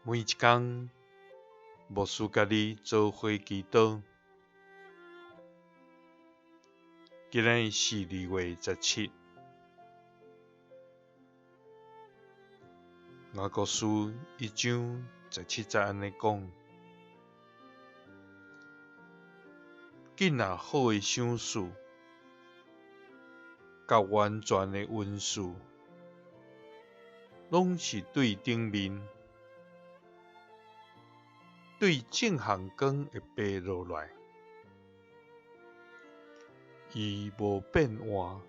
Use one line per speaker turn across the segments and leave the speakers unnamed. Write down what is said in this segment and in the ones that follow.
每一工，牧師佮你做伙祈禱。今仔日是2月17，雅各書1章17節按呢講：建立好的賞賜，佮完全的恩賜，攏是對頂面，對眾項光的父落來，伊無變換，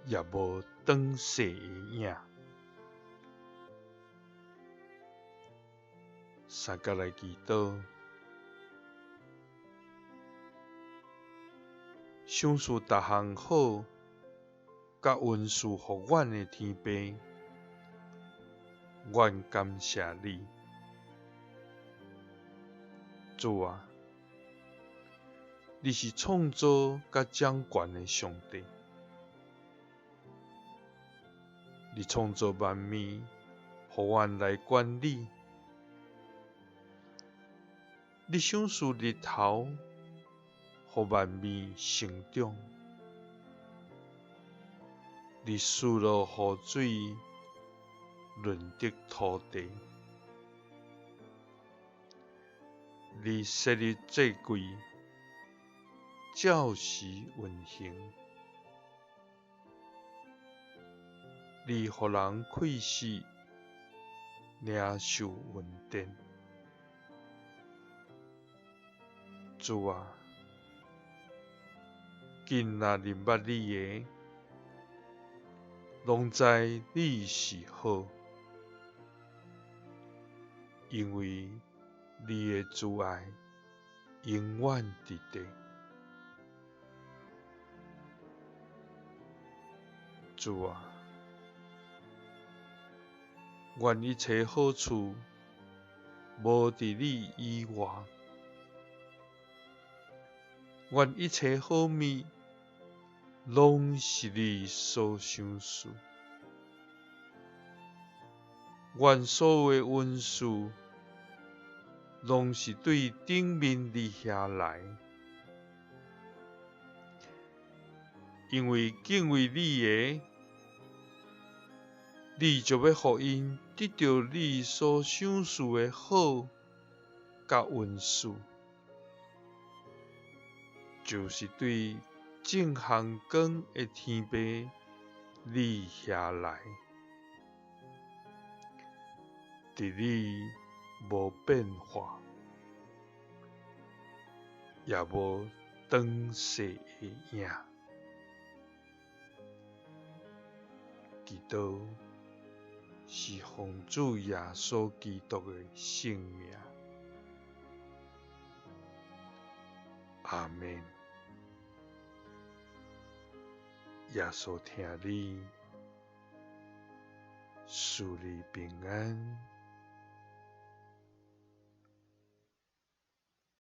也無轉逝的影。三佮來祈禱，賞賜逐項好，佮恩賜予阮的天父，阮感謝你，主啊，你是創造佮掌權的上帝，你創造萬物，予阮來管理。你賞賜日頭，予萬物成長。你賜落雨水，潤澤土地。你設立節季，照時運行。你予人氣息，領受恩典。主啊，囝若認捌你的，攏知你是好，因為你的慈愛永遠佇地。主啊，阮一切好處，無佇你以外。阮一切好物，攏是你所賞賜。阮所有的恩賜，攏是對頂面你遐來。因為敬畏你的，你就欲予𪜶得著你所賞賜的好佮恩賜。就是對眾項光的天父你遐來，佇你無變化，也無轉逝的影。祈禱是奉主耶穌基督的聖名。阿們。耶穌疼你，賜你平安。